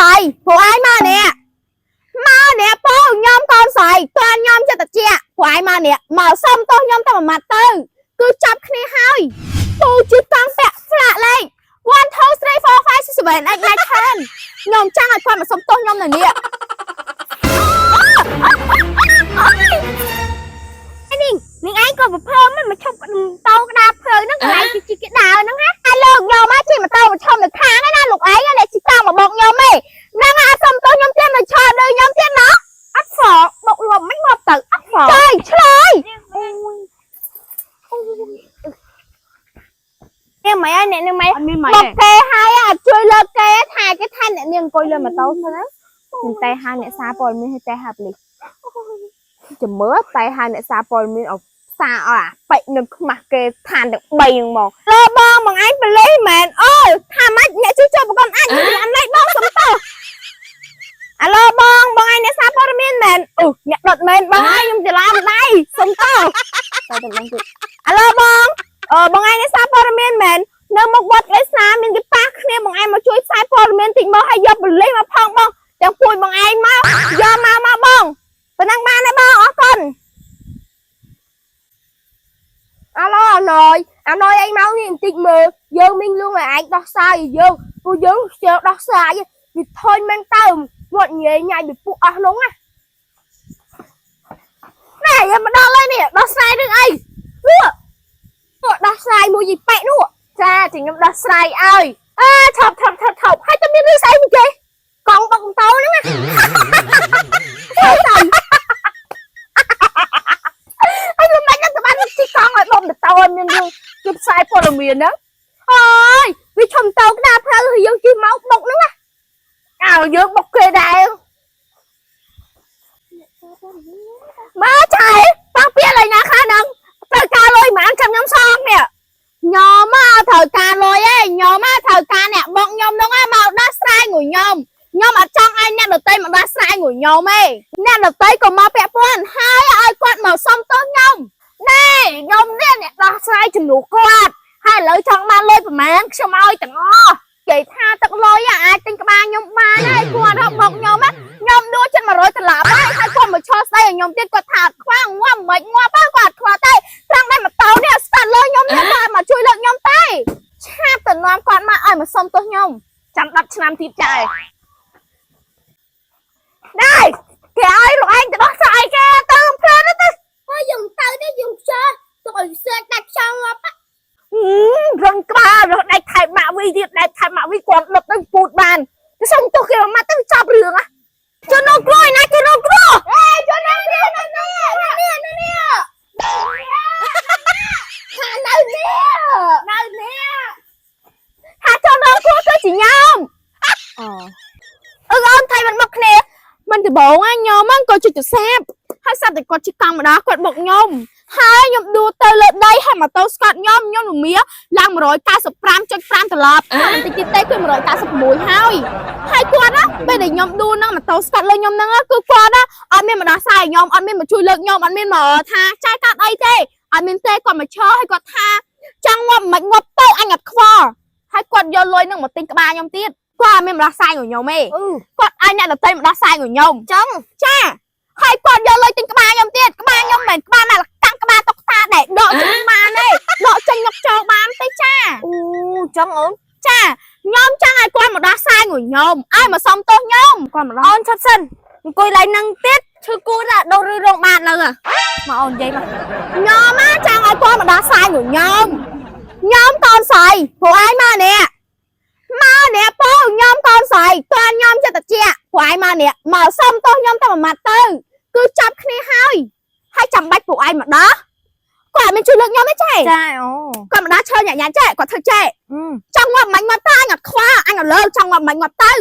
ស្រីពួកឯងមកនេះមកនេះពូខ្ញុំកូនស្រីតើខ្ញុំចិត្តតិចពួកឯងមកនេះមកសុំទោសខ្ញុំតែមួយម៉ាត់ទៅគឺចាប់គ្នាហើយពូជិះកង់ពាក់ផ្លាកលេខ1 2 3 4 5 6 7 8 9 10ខ្ញុំចង់ឲ្យគាត់មកសុំទោសខ្ញុំនៅនេះ នេះនឹងឯងក៏ប្រភើមមិនឈប់តោក្តារភ្លើងហ្នឹងកន្លែងគេជីគេដើរហ្នឹងណា ហើយលោកខ្ញុំមកជិះម៉ូតូមកឈប់នៅខាងណាលោកឯងណាជិះតាមមកបុកខ្ញុំឯងហ្នឹងអត់សុំទោសខ្ញុំទៀតមកឆោតដូចខ្ញុំទៀតណា អត់ហ្វបុកលំមិនងាប់ទៅអត់ហ្វ ចាយឆ្លើយ នេះមិនអីអ្នកនេះមិន អត់មានម៉េច មកគេហើយអត់ជួយលើកគេថាគេថាអ្នកនាងអង្គុយលើម៉ូតូសិនណា ខ្ញុំតែហៅអ្នកសារព័ត៌មានឲ្យតែហៅប៉ូលីសចាំមើលតែហៅអ្នកសារព័ត៌មានឲ្យសារឲ្យអាប៉ិនឹងខ្មាស់គេឋានទាំង3ហ្នឹងមក លើបងបងឯងប៉ូលីសមែនអូយថាម៉េចអ្នកជួយចូលប្រកបអាចខ្ញុំលេខបងសុំទោសអាឡូបងបងឯងអ្នកសារព័ត៌មានមែនអឺអ្នកដុតមែនបងឯងខ្ញុំច្រឡំដៃសុំទោស តែតែបងទៀត អាឡូបងអឺបងឯងអ្នកសារព័ត៌មានមែននៅមុខវត្តកេសាមានគេប៉ះគ្នាបងឯងមកជួយផ្សាយព័ត៌មានតិចមកហើយយកប៉ូលីសមកផងបងទាំងពួយបងឯងមកយកមកមកបងប៉ុណ្ណឹងបានទេបងអរគុណ អាឡូអាណយអាណយឯងមកនេះបន្តិចមើលយើងមានលួងឲ្យឯងដោះស្រាយឲ្យយើងពួកយើងខ្ជិលដោះស្រាយវាធុញមែនតើមាត់ញ៉ៃញ៉ៃពីពួកអស់នោះណា ណែយើងមកដល់ហើយនេះដោះស្រាយរឿងអី នោះពួកដោះស្រាយមួយយីប៉ែនោះ ចាចាំខ្ញុំដោះស្រាយឲ្យអើថប់ថប់ថប់ថប់ហើយតើមានរឿងស្អីមកគេ កង់បុកម៉ូតូហ្នឹងណា ហើយមិនបាច់ទៅបានជីកង់ឲ្យបំទៅតឲ្យមានរឿងគេផ្សាយព័ត៌មានហ្នឹង អើយវាឈុំតោក្តារផ្លូវហើយយើងជិះមកបុកហ្នឹងណា អើយើងបុកគេដែរមកចៃប៉ះពីឡើយណាខ្លះហ្នឹងត្រូវការលុយហ្មងចាំខ្ញុំសងនេះខ្ញុំមកត្រូវការលុយឯងខ្ញុំមកត្រូវការអ្នកបុកខ្ញុំហ្នឹងឯងមកដោះស្រាយមួយខ្ញុំខ្ញុំអត់ចង់ឲ្យអ្នកដតីមកដោះស្រាយមួយខ្ញុំទេអ្នកដតីក៏មកពាក់ព័ន្ធហើយឲ្យគាត់មកសុំទោសខ្ញុំណែខ្ញុំនេះអ្នកដោះស្រាយជំនួសគាត់ហើយឥឡូវចង់បានលុយប្រហែលខ្ញុំឲ្យទាំងអស់ និយាយថាទឹកលុយអាចទិញក្បាលខ្ញុំបានហើយគាត់រកមកខ្ញុំណាខ្ញុំដួលចិត្ត100ដុល្លារហើយហើយគាត់មកឈរស្ដីឲ្យខ្ញុំទៀតគាត់ថាអត់ខ្វល់ងាប់មិនងាប់ហើយគាត់អត់ខ្វល់ទេត្រង់តែម៉ូតូនេះស្កាត់លើខ្ញុំនេះគាត់មកជួយលើកខ្ញុំទេឆាបទៅនាំគាត់មកឲ្យមកសុំទោសខ្ញុំ ចាំ10ឆ្នាំទៀតចាយ ដែរគេឲ្យលោកឯងទៅដោះស្រាយគេទៅភ្លើនទៅ ហើយយើងទៅទេយើងខ្ជិលទុកឲ្យសើដាច់ខ្យល់ងាប់ រឹងក្បាលរត់ដាច់ថែម៉ាក់វីទៀតដាច់ថែម៉ាក់វីគាត់លុបទៅពូតបានទៅសុំទោសគេមកទៅចាប់រឿងណាជននោះគ្រោះណាជននោះគ្រោះអេជននោះគ្រោះនៅនេះនេះនេះថានៅនេះនៅនេះថាជននោះគ្រោះទៅជាញោម អូ អឺអូនថៃមិនមកគ្នាមិនដំបងណាញោមហ្នឹងក៏ជិះទៅសាបហើយសាប់តែគាត់ជិះកង់ម្ដងគាត់បុកខ្ញុំហើយខ្ញុំដួលទៅលើដីហើយម៉ូតូស្កាត់ខ្ញុំខ្ញុំរមៀឡើង195.5ត្រឡប់ហើយបន្តិចទៀតទេគឺ196ហើយហើយគាត់ណាពេលដែលខ្ញុំដួលហ្នឹងម៉ូតូស្កាត់លើខ្ញុំហ្នឹងគឺគាត់ណាអត់មានមកដោះស្រាយខ្ញុំអត់មានមកជួយលើកខ្ញុំអត់មានមកថាចាយកាត់អីទេអត់មានទេគាត់មកឈរហើយគាត់ថាចង់ងាប់មិនងាប់ទៅអញអត់ខ្វល់ហើយគាត់យកលុយហ្នឹងមកទិញក្បាលខ្ញុំទៀតគាត់អត់មានមកដោះស្រាយខ្ញុំទេ អឺ គាត់ឲ្យអ្នកដតីមកដោះស្រាយនឹងខ្ញុំ ចឹង ចាហើយគាត់យកលុយទិញក្បាលខ្ញុំទៀតក្បាលខ្ញុំមិនមែនក្បាលណាកាំងក្បាលតុកតាដែលដកចេញបានទេដកចេញយកចូលបានទេចា អូចឹងអូន ចាខ្ញុំចង់ឲ្យគាត់មកដោះស្រាយនឹងខ្ញុំឲ្យមកសុំទោសខ្ញុំគាត់មកដោះ អូនឈប់សិនអង្គុយឡើងនឹងទៀតឈឺគូដាក់ដូរឬរងបានលើមកអូននិយាយមក ខ្ញុំណាចង់ឲ្យគាត់មកដោះស្រាយនឹងខ្ញុំខ្ញុំកូនស្រីពួកឯងមកនេះមកនេះពូខ្ញុំកូនស្រីតើខ្ញុំចិត្តតិចពួកឯងមកនេះមកសុំទោសខ្ញុំតែមួយម៉ាត់ទៅគឺចាប់គ្នាហើយហើយចាំបាច់ពួកឯងមកដោះគាត់អត់មានជួយលើកខ្ញុំទេចេះ ចាអូ គាត់មកដល់ឈើញាក់ញាក់ចេះគាត់ធ្វើចេះចង់ងាប់មិនងាប់ទៅអញអត់ខ្វល់អញអត់លើកចង់ងាប់មិនងាប់ទៅឥ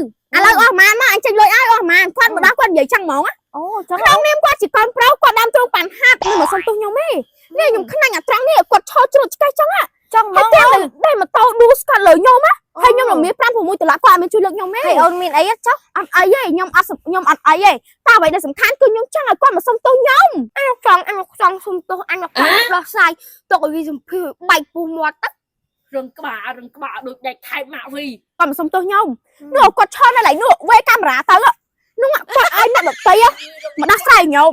ឡូវអស់ម៉ានមកអញចេញលុយឲ្យអស់ម៉ានគាត់មកដល់គាត់និយាយចឹងហ្មង អូចឹង ក្នុងនាមគាត់ជាកូនប្រុសគាត់ដើមទ្រូងបានហាត់នឹងមកសុំទោសខ្ញុំទេនេះខ្ញុំខ្នាញ់អាត្រង់នេះគាត់ឈរជ្រុតឆ្កេះចឹងហ่ะ ចឹង ហើយទាំងដែលម៉ូតូដួលស្កាត់លើខ្ញុំហ่ะហើយខ្ញុំរមៀ5 6ដុល្លារគាត់អត់មានជួយលើកខ្ញុំទេ ហើយអូនមានអីចុះ អត់អីទេខ្ញុំអត់ខ្ញុំអត់អីទេតែអ្វីដែលសំខាន់គឺខ្ញុំចង់ឲ្យគាត់មកសុំទោសខ្ញុំ អញចង់អញចង់សុំទោសអញចង់ដោះស្រាយទុកឲ្យវាសំភឺបែកពោះមាត់ទៅ រឹងក្បាលរឹងក្បាលដូចដែកថែបម៉ាក់វី គាត់មកសុំទោសខ្ញុំនោះគាត់ឈរនៅកន្លែងនោះវេកាមេរ៉ាទៅនោះគាត់ឲ្យអ្នកដតីមកដោះស្រាយខ្ញុំ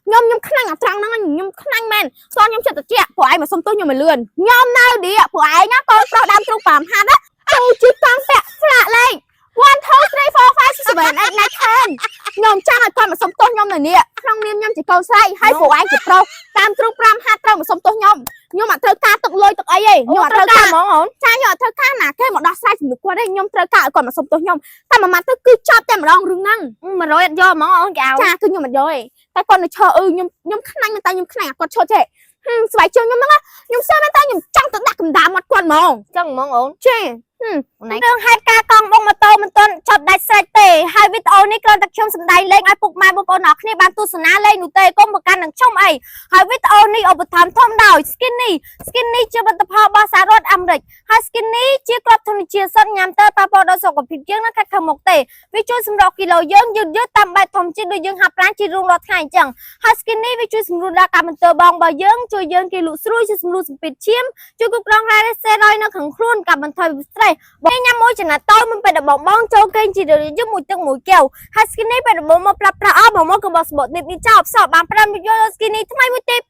ខ្ញុំខ្ញុំខ្នាញ់អាត្រង់ហ្នឹងខ្ញុំខ្នាញ់មែនស្គាល់ខ្ញុំចិត្តតិចព្រោះឯងមកសុំទោសខ្ញុំឲ្យលឿនខ្ញុំនៅនេះព្រោះឯងណាកូនប្រុសដើមទ្រូង5ហាត់ណាទូជីកង់ពាក់ស្លាកលេខ1 2 3 4 5 6 7 8 9 10ខ្ញុំចង់ឲ្យគាត់មកសុំទោសខ្ញុំនៅនេះក្នុងនាមខ្ញុំជាកូនស្រីហើយព្រោះឯងជាប្រុសតាមទ្រូង5ហាត់ត្រូវមកសុំទោសខ្ញុំខ្ញុំអត់ត្រូវការទឹកលុយទឹកអីទេខ្ញុំអត់ត្រូវការ ហ្មងអូន ចាខ្ញុំអត់ត្រូវការណាគេមកដោះស្រាយជំនួសគាត់ទេខ្ញុំត្រូវការឲ្យគាត់មកសុំទោសខ្ញុំតែមួយម៉ាត់ទៅគឺចប់តែម្ដងរឿងហ្នឹង 100អត់យកហ្មងអូនគេឲ្យ ចាគឺខ្ញុំអត់យកទេតែគាត់នៅឈរអឺខ្ញុំខ្ញុំខ្នាញ់មែនតើខ្ញុំខ្នាញ់អាគាត់ឈរចេះហឹមស្បែកជើងខ្ញុំហ្នឹងណាខ្ញុំសើមែនតើខ្ញុំចង់ទៅដាក់កម្ដៅមាត់គាត់ហ្មង ចឹងហ្មងអូន ចេះ រឿងហេតុការណ៍កង់បុកម៉ូតូមិនទាន់ចប់ដាច់ស្រេចទេហើយវីដេអូនេះគ្រាន់តែខ្ញុំសម្ដែងលេងឲ្យពុកម៉ែបងប្អូនអរគ្នាបានទស្សនាលេងនោះទេកុំប្រកាន់នឹងខ្ញុំអីហើយវីដេអូនេះឧបត្ថម្ភធំដោយ Skinny Skinny ជាផលិតផលរបស់សហរដ្ឋអាមេរិកហើយ Skinny ជាគ្រាប់ធម្មជាតិសុទ្ធញ៉ាំទៅប៉ះពាល់ដល់សុខភាពយើងនៅខាងខាងមុខទេវាជួយសម្រក់គីឡូយើងយឺតយឺតតាមបែបធម្មជាតិដូចយើងហាត់ប្រាណជារៀងរាល់ថ្ងៃអញ្ចឹងហើយ Skinny វាជួយសម្រួលដល់ការបន្ទោបងរបស់យើងជួយយើងគេលក់ស្រួយជួយសម្រួលសម្ពាធឈាមជួយគ្រប់គ្រងរ៉ាសេរ៉យនៅខាងខ្លួនកាត់បន្ថយ stress បងញ៉ាំមួយចំណិតតូចមិនពេលដែលបងបងចូលគេងជារឿយៗមួយទឹកមួយកែវហើយ skinny ពេលដែលបងមកប្រាប់ប្រាស់អស់បងមកក៏បោះសបកនេះនេះចោលផ្សោបាន5យក skinny ថ្មីមួយទៀត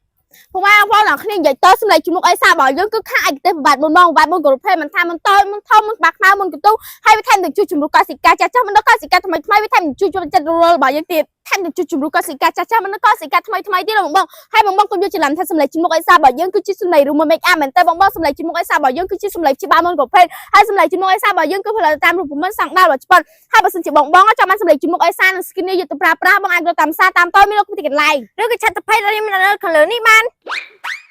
ពុកម៉ែបងប្អូនអរគ្នានិយាយទៅសម្លេងជំនុកអីសារបស់យើងគឺខាឯកទេសប្របាទមុនមកប្របាទមុនគ្រប់ភេទមិនថាមិនតូចមិនធំមិនក្បាលខ្មៅមិនកន្ទុះហើយវាថែមទាំងជួយជំរុះកោសិកាចាស់ចាស់មិនដល់កោសិកាថ្មីថ្មីវាថែមទាំងជួយជំរុញចិត្តរលរបស់យើងទៀតថែមទាំងជួយជំរុះកោសិកាចាស់ចាស់មិនដល់កោសិកាថ្មីថ្មីទៀតបងបងហើយបងបងកុំយកច្រឡំថាសម្លេងជំនុកអីសារបស់យើងគឺជាសម្លេងរួម make up មែនតើបងបងសម្លេងជំនុកអីសារបស់យើងគឺជាសម្លេងព្យាបាលមុនគ្រប់ភេទហើយសម្លេងជំនុកអីសារបស់យើងគឺផលិតតាមរូបមន្តសង្ដាររបស់ជប៉ុនហើយបើសិនជាបងបងចង់បានសម្លេងជំនុកអីសានិង skin នេះយកទៅប្រើប្រាស់បងអាចរកតាមផ្សារតាមតូចមានលក់ទីកន្លែង ឬក៏ឆាត់ទៅភ័យរៀមនៅខាងលើនេះបាន ប